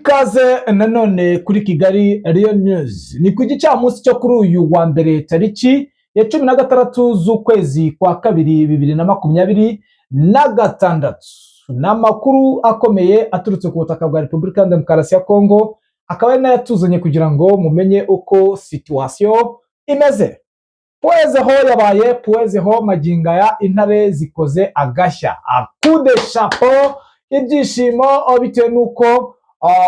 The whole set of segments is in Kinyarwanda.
Ikaze nanone kuri Kigali Real News. Ni ku gicamunsi cyo kuri uyu wa mbere, tariki ya 16 z'ukwezi kwa kabiri 2026. Ni amakuru akomeye aturutse ku butaka bwa Repubulika ya Demokarasi ya Kongo, akaba ari nayo atuzanye kugira ngo mumenye uko situation imeze. Point zéro yabaye point zéro, magingo aya intare zikoze agashya. Coup de chapeau, ibyishimo bitewe n'uko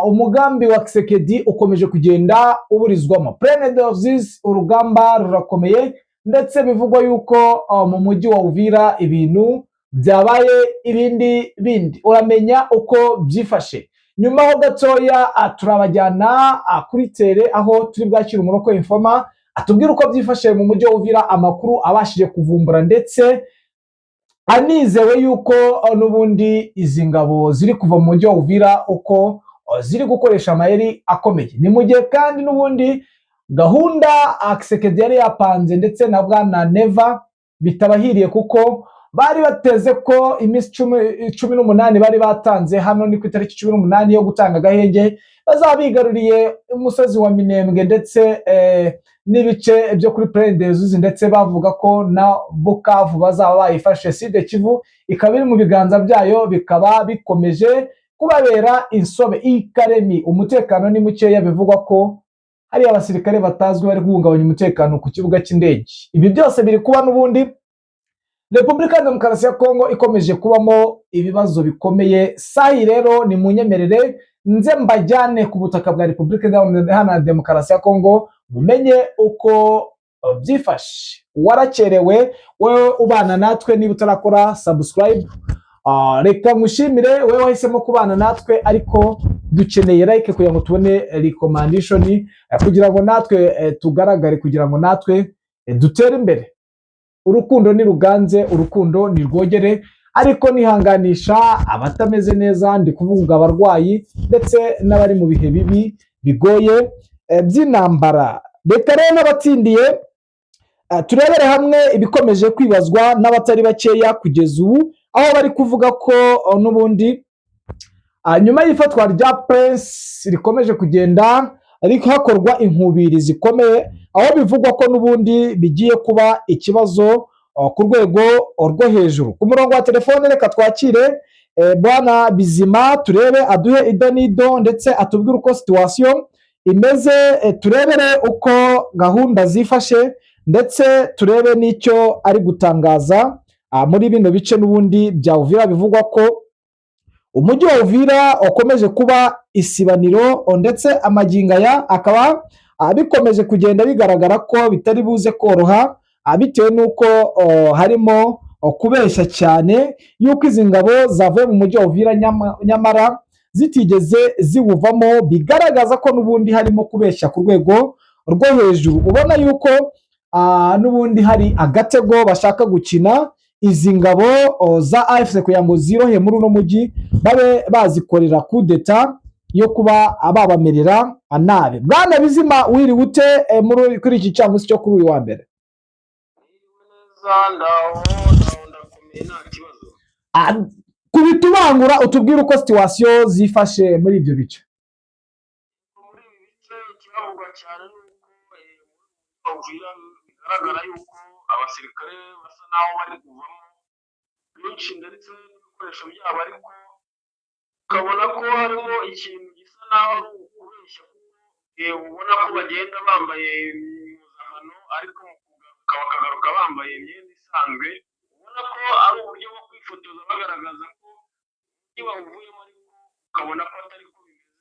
umugambi wa Tshisekedi ukomeje kugenda uburizwamo. Plaine de Ruzizi, urugamba rurakomeye, ndetse bivugwa yuko mu mujyi wa Uvira ibintu byabaye ibindi bindi. Uramenya uko byifashe. Nyuma ho gatoya turabajyana kuri terrain, aho turi bwakire umuroko informer atubwire uko byifashe mu mujyi wa Uvira, amakuru abashije kuvumbura ndetse anizewe yuko n'ubundi izi ngabo ziri kuva mu mujyi wa Uvira, uko ziri gukoresha amayeri akomeye. Ni mu gihe kandi n'ubundi gahunda Tshisekedi yari yapanze ndetse na bwana Neva bitabahiriye, kuko bari bateze ko iminsi 18 bari batanze, hano ni ku itariki 18 yo gutanga agahenge, bazaba bigaruriye umusozi wa Minembwe ndetse n'ibice byo kuri Plaine de Ruzizi, ndetse bavuga ko na Bukavu bazaba bayifashe, Sud Kivu ikaba iri mu biganza byayo, bikaba bikomeje kubabera insobe. I Kalemie umutekano ni mukeya, bivugwa ko hari abasirikare batazwi bari guhungabanya umutekano ku kibuga cy'indege. Ibi byose biri kuba n'ubundi Repubulika ya Demokarasi ya Kongo ikomeje kubamo ibibazo bikomeye. Sahi rero ni munyemerere nze mbajyane ku butaka bwa Repubulika Iharanira Demokarasi ya Kongo, mumenye uko byifashe. Warakerewe wowe ubana natwe, niba utarakora subscribe, reka ngushimire wowe wahisemo kubana natwe, ariko dukeneye like kugira ngo tubone recommendation, kugira ngo natwe tugaragare, kugira ngo natwe dutere imbere. Urukundo niruganze, urukundo nirwogere, ariko nihanganisha abatameze neza, ndi kuvuga abarwayi ndetse n'abari mu bihe bibi bigoye by'intambara. Reka rero n'abatsindiye turebere hamwe ibikomeje kwibazwa n'abatari bakeya kugeza ubu, aho bari kuvuga ko n'ubundi nyuma y'ifatwa rya Prince rikomeje kugenda ariko hakorwa inkubiri zikomeye, aho bivugwa ko n'ubundi bigiye kuba ikibazo ku rwego rwo hejuru. Ku murongo wa telefone reka twakire bwana Bizima, turebe aduhe ido n'ido ndetse atubwire uko situation imeze, turebere uko gahunda zifashe, ndetse turebe n'icyo ari gutangaza muri bino bice n'ubundi bya Uvira. Bivugwa ko umujyi wa Uvira ukomeje kuba isibaniro, ndetse amagingo aya akaba bikomeje kugenda bigaragara ko bitari buze koroha, bitewe n'uko harimo kubeshya cyane y'uko izi ngabo zavuye mu mujyi wa Uvira, nyamara zitigeze ziwuvamo, bigaragaza ko n'ubundi harimo kubeshya ku rwego rwo hejuru. Ubona yuko n'ubundi hari agatego bashaka gukina izi ngabo za AFC kugira ngo zirohe muri uno mujyi, babe bazikorera kudeta yo kuba babamerera nabi. Bwana Bizima, wiriwe ute kuri iki cyamunsi cyo kuri uyu wa mbere? Neza, ndaho ndaho, ndakomeye, nta kibazo. Kubita ubangura utubwire uko situation zifashe muri ibyo bice. Muri ibi bice ikibavugwa cyane ni uko muri Uvira bigaragara yuko abasirikare basa naho bari kuvamo benshi ndetse n'ibikoresho byabo, ariko ukabona ko harimo ikintu gisa naho ari ukubeshya, kuko ubona ko bagenda bambaye impuzankano, ariko mu kugaruka bakagaruka bambaye imyenda isanzwe. Ubona ko ari uburyo bwo kwifotoza bagaragaza ko umujyi bawuvuyemo, ariko ukabona ko atari ko bimeze,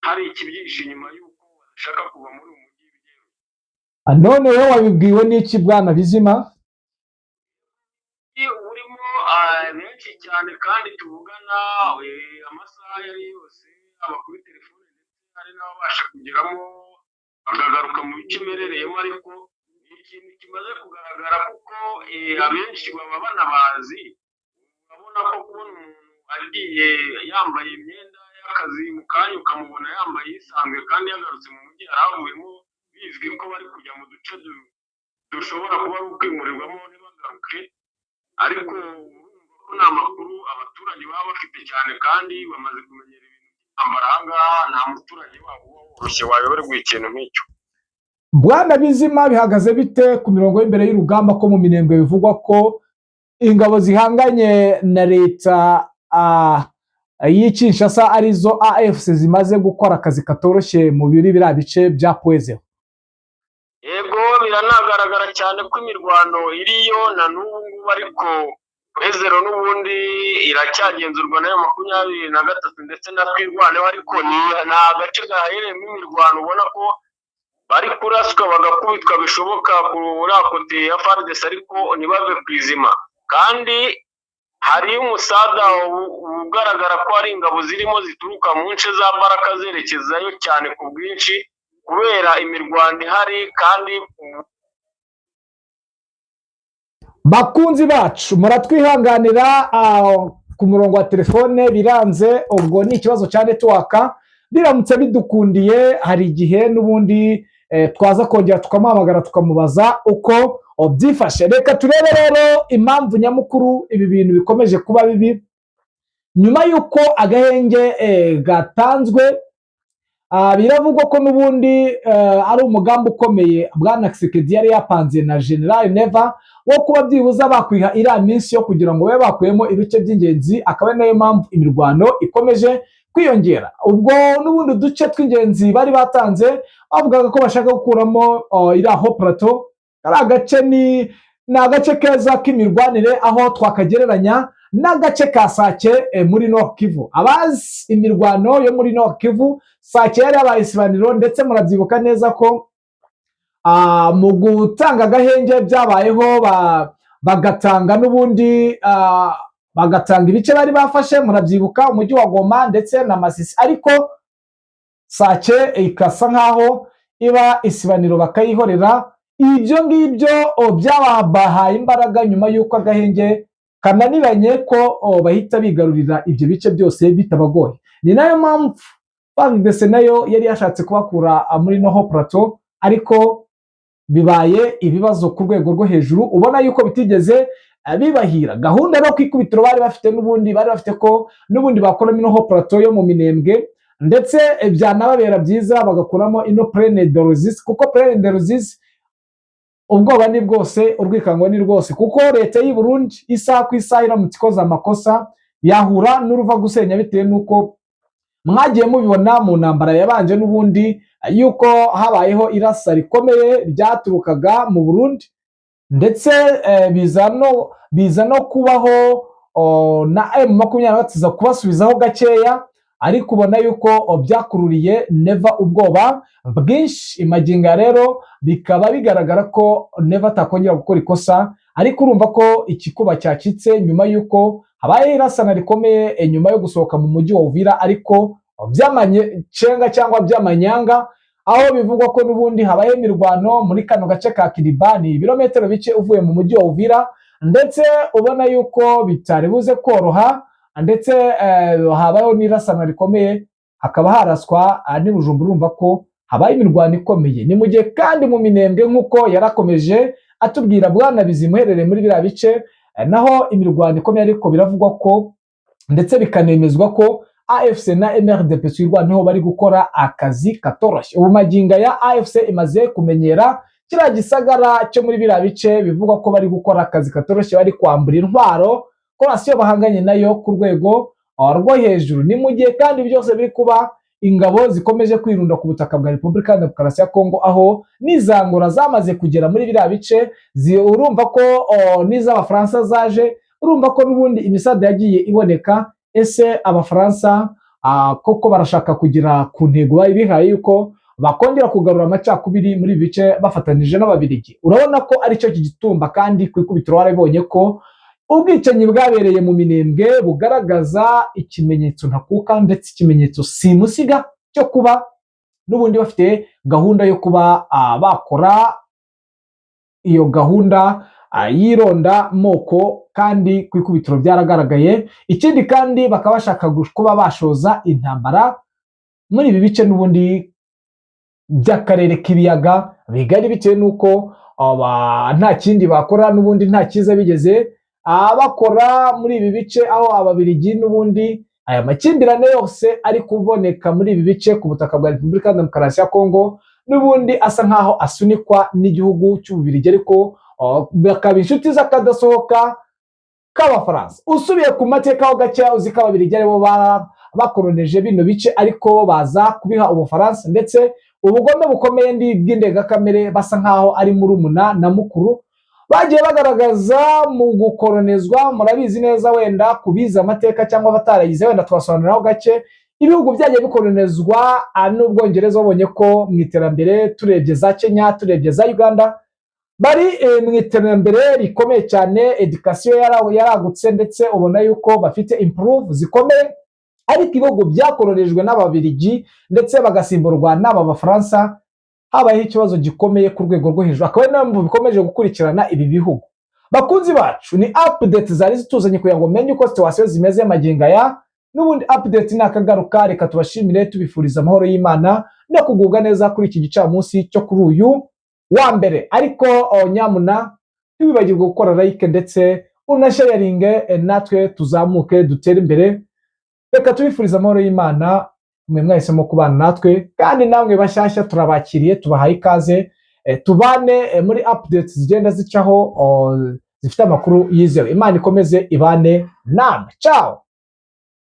hari ikibyihishe inyuma y'uko badashaka kuva muri uyu mujyi byeruye. None wowe wabibwiwe n'iki, bwana Bizima? Umujyi urimo benshi cyane kandi tuvugana amasaha ayo ari yo yose, haba kuri telefone, ndetse hari n'ababasha kugeramo bakagaruka mu bice mperereyemo, ariko ni ikintu kimaze kugaragara kuko abenshi baba banabazi. Urabona ko kubona umuntu agiye yambaye imyenda y'akazi, mu kanya ukamubona yambaye isanzwe kandi yagarutse mu mujyi yari avuyemo, bizwi ko bari kujya mu duce dushobora kuba ari ukwimurirwamo ntibagaruke, ariko urumva ko ni amakuru abaturage baba bafite cyane kandi bamaze kumenyera ibintu by'intambara. Intambara ahangaha nta muturage wabo uba woroshye wayoberwa ikintu nk'icyo. Bwana Bizima, bihagaze bite ku mirongo y'imbere y'urugamba, ko mu Minembwe bivugwa ko ingabo zihanganye na leta y'i Kinshasa, arizo AFC, zimaze gukora akazi katoroshye mu biri biriya bice bya Point Zéro? Yego, biranagaragara cyane ko imirwano iriyo na n'ubu ngubu, ariko Point Zéro n'ubundi iracyagenzurwa nayo 23 ndetse na Twirwaneho, ariko ni agace gaherereyemo imirwano, ubona ko bari kuraswa bagakubitwa bishoboka kuri côté ya FARDC, ariko ntibave ku izima. Kandi hari umusada ugaragara ko hari ingabo zirimo zituruka mu nce za Baraka zerekezayo cyane ku bwinshi kubera imirwano ihari kandi. Bakunzi bacu, muratwihanganira, ku murongo wa telefone biranze, ubwo ni ikibazo cya network. Biramutse bidukundiye, hari igihe n'ubundi twaza kongera tukamuhamagara tukamubaza uko byifashe. Reka turebe rero impamvu nyamukuru ibi bintu bikomeje kuba bibi nyuma y'uko agahenge gatanzwe. Biravugwa ko n'ubundi ari umugambi ukomeye Bwana Tshisekedi yari yapanze na General Neva wo kuba byibuza bakwiha iriya minsi yo kugira ngo babe bakuyemo ibice by'ingenzi, akaba ari nayo mpamvu imirwano ikomeje kwiyongera. Ubwo n'ubundi uduce tw'ingenzi bari batanze, bavugaga ko bashaka gukuramo iriya Haut Plateau. Ari agace ni agace keza k'imirwanire, aho twakagereranya n'agace ka Sake muri Nord Kivu. Abazi imirwano yo muri Nord Kivu, Sake yari yabaye isibaniro, ndetse murabyibuka neza ko mu gutanga agahenge byabayeho, bagatanga n'ubundi bagatanga ibice bari bafashe, murabyibuka umujyi wa Goma ndetse na Masisi, ariko Sake ikasa nkaho iba isibaniro bakayihorera. Ibyo ngibyo byabahaye imbaraga nyuma y'uko agahenge kananiranye ko bahita bigarurira ibyo bice byose bitabagoye. Ni nayo mpamvu FARDC nayo yari yashatse kubakura muri no Haut Plateau, ariko bibaye ibibazo ku rwego rwo hejuru, ubona yuko bitigeze bibahira. Gahunda no ku ikubitiro bari bafite n'ubundi, bari bafite ko n'ubundi bakoramo ino Haut Plateau yo mu Minembwe, ndetse byanababera byiza bagakuramo ino Plaine de Ruzizi, kuko Plaine de Ruzizi ubwoba ni bwose, urwikango ni rwose, kuko leta y'u Burundi isaha ku isaha iramutse ikoze amakosa yahura n'uruva gusenya, bitewe n'uko mwagiye mubibona mu ntambara yabanje n'ubundi yuko habayeho irasa rikomeye ryaturukaga mu Burundi, ndetse biza no kubaho na M23 kubasubizaho gakeya, ariko ubona yuko byakururiye Neva ubwoba bwinshi. Imaginga rero bikaba bigaragara ko Neva atakongera gukora ikosa, ariko urumva ko ikikuba cyacitse nyuma y'uko habayeho irasana rikomeye nyuma yo gusohoka mu mujyi wa Uvira, ariko by'amacenga cyangwa by'amanyanga, aho bivugwa ko n'ubundi habayeho imirwano muri kano gace ka Kiriba, ni ibirometero bike uvuye mu mujyi wa Uvira, ndetse ubona yuko bitari buze koroha, ndetse habayeho n'irasana rikomeye, hakaba haraswa n'i Bujumbura. Urumva ko habaye imirwano ikomeye. Ni mu gihe kandi mu Minembwe, nk'uko yarakomeje atubwira Bwana Bizima uherereye muri biriya bice, naho imirwano ikomeye, ariko biravugwa ko ndetse bikanemezwa ko AFC na MRDP Twirwaneho bari gukora akazi katoroshye. Ubu magingo ya AFC imaze kumenyera kiriya gisagara cyo muri biriya bice, bivugwa ko bari gukora akazi katoroshye, bari kwambura intwaro coalition bahanganye nayo ku rwego rwo hejuru. Ni mu gihe kandi byose biri kuba, ingabo zikomeje kwirunda ku butaka bwa Repubulika ya Demokarasi ya Kongo, aho n'izangora zamaze kugera muri biriya bice. Urumva ko n'iz'Abafaransa zaje, urumva ko n'ubundi imisada yagiye iboneka. Ese Abafaransa koko barashaka kugera ku ntego bari bihaye yuko bakongera kugarura amacakubiri muri ibi bice bafatanije n'Ababirigi? Urabona ko aricyo kigitumba, kandi ku ikubitiro warabibonye ko ubwicanyi bwabereye mu Minembwe bugaragaza ikimenyetso ntakuka ndetse ikimenyetso simusiga cyo kuba n'ubundi bafite gahunda yo kuba bakora iyo gahunda yironda moko, kandi ku ikubitiro byaragaragaye. Ikindi kandi bakaba bashaka kuba bashoza intambara muri ibi bice n'ubundi by'akarere k'ibiyaga bigari, bitewe n'uko nta kindi bakora, n'ubundi nta cyiza bigeze bakora muri ibi bice, aho Ababiligi n'ubundi Aya makimbirane yose ari kuboneka muri ibi bice ku butaka bwa Repubulika ya Demokarasi ya Kongo n'ubundi asa nkaho asunikwa n'igihugu cy'Ububirigi, ariko bakaba inshuti z'akadasohoka k'Abafaransa. Usubiye ku mateka ho gakeya, uzi ko Ababiligi aribo bakoroneje bino bice, ariko baza kubiha Ubufaransa, ndetse ubugome bukomeye bw'indengakamere basa nkaho ari murumuna na mukuru bagiye bagaragaza mu gukoronezwa. Murabizi neza, wenda kubiza amateka cyangwa abatarayize, wenda twasobanuriraho gake ibihugu byagiye bikoronezwa n'Ubwongereza. Babonye ko mu iterambere, turebye za Kenya, turebye za Uganda, bari mu iterambere rikomeye cyane, education yaragutse, ndetse ubona yuko bafite improve zikomeye. Ariko ibihugu byakoronejwe n'Ababiligi ndetse bagasimburwa n'aba Bafaransa, habayeho ikibazo gikomeye ku rwego rwo hejuru, akaba ari nayo mpamvu bikomeje gukurikirana ibi bihugu. Bakunzi bacu, ni update zari zituzanye kugira ngo menye uko situation zimeze magingo aya. N'ubundi update ni akagaruka. Reka tubashimire, tubifuriza amahoro y'Imana no kugubwa neza kuri iki gicamunsi cyo kuri uyu wa mbere. Ariko nyamuna ntiwibagirwe gukora like ndetse unasharinge, natwe tuzamuke dutere imbere. Reka tubifurize amahoro y'Imana mwe mwahisemo kubana natwe, kandi namwe bashyashya turabakiriye, tubahaye ikaze, tubane muri updates zigenda zicaho zifite amakuru yizewe. Imana ikomeze ibane namwe. Ciao.